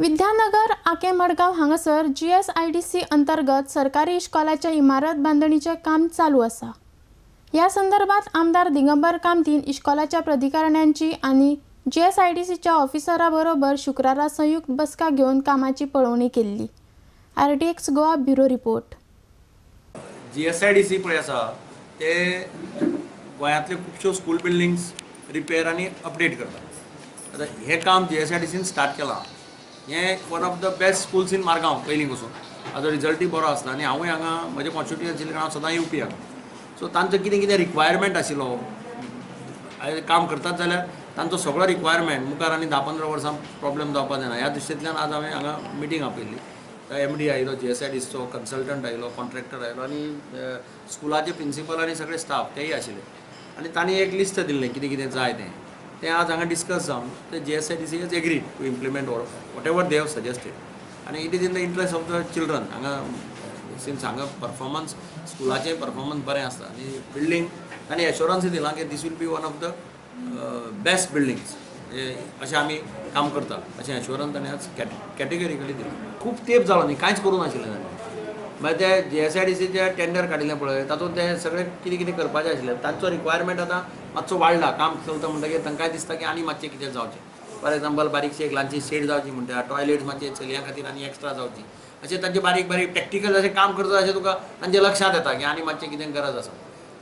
विद्यानगर आके मडगांव हांगासर जीएसआयडीसी अंतर्गत सरकारी इश्कोलाच्या इमारत बांदणीचें काम चालू आसा. ह्या संदर्भात आमदार दिगंबर कामतीन इश्कोलाच्या प्राधिकरण्यांची आनी जीएसआयडीसीच्या ऑफिसरा बरोबर शुक्रारा संयुक्त बसका घेवन कामाची पळोवणी केल्ली. RTX Goa bureau report. GSIDC पळय आसा ते गोंयांतले खुबश्यो स्कूल बिल्डिंग्स रिपेर आनी अपडेट करता. आतां हें काम जीएसआयडीसीन स्टार्ट केलां. हें one of the best schools in Margao पयलीं पसून, हाजो रिजल्टूय बरो आसता आनी हांवूय हांगा म्हजें कॉन्स्टिट्युएन्सी आशिल्ले हांव सदां येवपी हांगा. सो तांचो कितें कितें रिक्वायरमेंट आशिल्लो काम करतात जाल्यार तांचो सगळो रिक्वायरमेंट मुखार आनी 10-15 वर्सां प्रॉब्लेम जावपा जायना ह्या दृश्टींतल्यान आज हांवें हांगा मिटींग आपयल्ली. एमडी आयलो, जीएसआयडीसीचो कन्सल्टंट आयलो, कॉन्ट्रॅक्टर आयलो आनी स्कुलाचे प्रिंसिपल आनी सगळे स्टाफ तेय आशिल्ले आनी तांणी एक लिस्ट दिल्लें कितें कितें जाय तें तें आज हांगा डिस्कस जावन ते GSIDC has agreed to implement whatever they have suggested आनी it is in the interest of the children. हांगा सिन्स हांगा परफॉर्मन्स स्कुलाचें परफॉर्मन्स बरें आसता आनी बिल्डींग तांणी एश्योरन्सूय दिलां की this will be one of the best buildings अशें आमी काम करता अशें एश्योरन्स ताणें आज कॅटेगरिकली दिलां. खूब तेंप जालो न्ही, कांयच करूं नाशिल्लें ताणें. मागीर ते जीएसआयडीसीचे टेंडर काडिल्लें पळय तातूंत ते सगळें कितें कितें करपाचें आशिल्लें तांचो रिक्वायरमेंट आतां मातसो वाडला. काम चलता म्हणटकीर तांकांय दिसता की आनी मातशें कितें जावचें. फॉर एग्जाम्पल बारीकशी एक ल्हानशी शेड जावची म्हणटा, टॉयलेट्स मातशे चलयां खातीर आनी एक्स्ट्रा जावची, अशें तांचे बारीक बारीक प्रॅक्टिकल अशें काम करता अशें तुका तांचे लक्षांत येता की आनी मातशें कितें गरज आसा.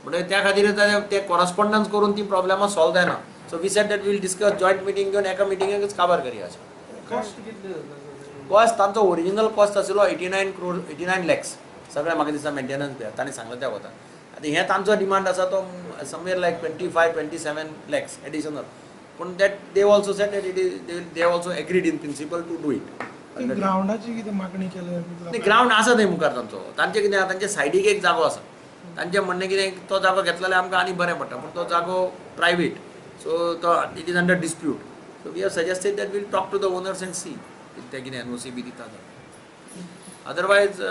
म्हणटकीर त्या खातीर ते कॉरस्पोंडन्स करून ती प्रॉब्लेमां सॉल्व जायना. So we said that we'll discuss joint meeting घेवन एका मिटिंगेकच काबार करया अशें. कॉस्ट तांचो ओरिजिनल कॉस्ट आशिल्लो 89 crore 89 lakhs सगळें म्हाका दिसता मेंटेनन्स बी तांणी सांगलें त्या वता. आतां हें तांचो डिमांड आसा तो somewhere like 25-27 lakhs additional. पूण that they also said that it is they also agreed in principle to do it. ग्रावंडाची कितें मागणी केल्या? ग्रावंड आसा थंय मुखार तांचो, तांचें कितें आसा तांचे सायडीक एक जागो आसा. तांचें म्हणणें कितें तो जागो घेतलो जाल्यार आमकां आनी बरें पडटा, पूण तो जागो प्रायवेट, सो तो it is under dispute. So we have suggested that we'll talk to the owners and see ते कितें एनओसी बी दिता. Otherwise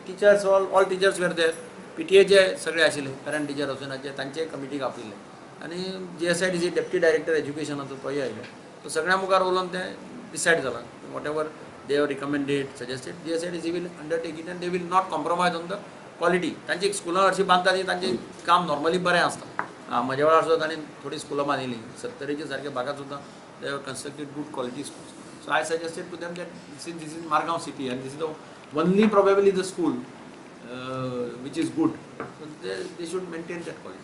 teachers all teachers were there, पीटीएचे सगळे आशिल्ले, पेरंट टिचर असोसिएशनाचे तांचे कमिटीक आपयिल्ले आनी जीएसआयडीसी डेप्टी डायरेक्टर एज्युकेशनाचो तोय आयलो. सो सगळ्यां मुखार उलोवन तें डिसायड जालां whatever they have recommended suggested GSIDC will undertake it and they will not compromise on the quality. तांची स्कुलां हरशीं बांदता ती तांचें काम नॉर्मली बरें आसता. म्हज्या वेळार सुद्दां तांणी थोडीं स्कुलां बांदिल्लीं, सत्तरीच्या सारक्या भागात सुद्दां they have constructed good quality schools. So I suggested to them that since this is Margao city and this is the only probably the school which is good, so they should maintain that quality.